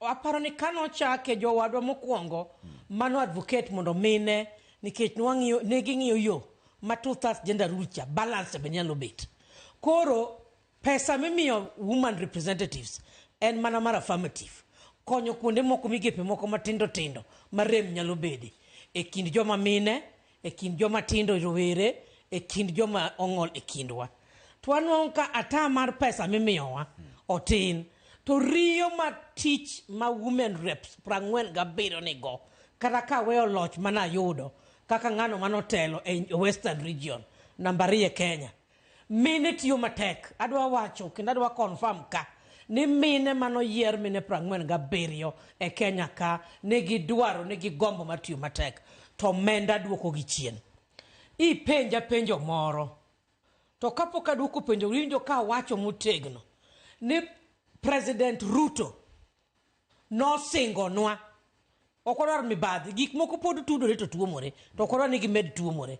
Aparo ni kanochake jowadwa mokwongo mano advocate mondo mine nikech nwang'iyo ne ging'iyo yo ma 2/3 gender rule cha balance be nyalo bet. Koro pesa mimiyo woman representatives en mana mar affirmative konyo kuonde moko migepe moko matindo tindo ma rem nyalo bede e kind joma mine, e kind joma tindo rowere, e kind joma ong'ol e kindwa. To wanwang'o ka ata mar pesa mimiyowa otin to riyo ma tich ma women reps 47 nigo kata ka weyo loch manayudo kaka ng'ano manotelo e Western Region namba 2 e Kenya. Mine tiyo matek. Adwa wacho kendo adwa confirm ka ni mine manoyier mine 47 e Kenya ka nigi dwaro nigi gombo mar tiyo matek to omenda duoko gi chien. Ipenja penjo moro to kapok aduoko penjo winjo ka awacho motegno ni President Ruto nosingonwa ok wadwar mibadhi gik moko pod tudore to tuomore to ok wadwar ni gimed tuomore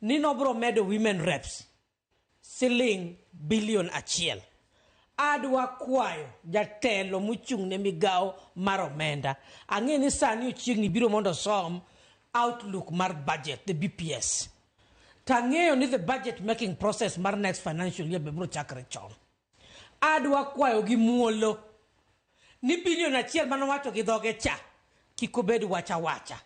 ni nobro medo women reps siling bilion 1. Adwa kwayo jatelo mochung' ne migawo mar omenda ang'e ni sani ochiegni biro mondo osom outlook mar budget the BPS tang'eyo ni the budget making process mar next financial year be biro chakre chon. Adwa kwayo gi muolo ni bilion 1 manowacho gi dhoge cha kik obed wacha wacha.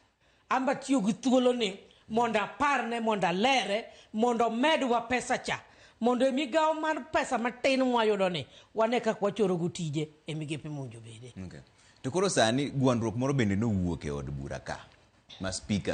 Amba tiyo gi thuolo ni mondo aparne mondo alere mondo omedwa pesa cha mondo e migawo mar pesa matin mwayudo ni wane kaka wachoro go tije e migepe mowinjo bede. Okay. To koro sani gwandruok moro bende nowuok e od bura ka ma speaker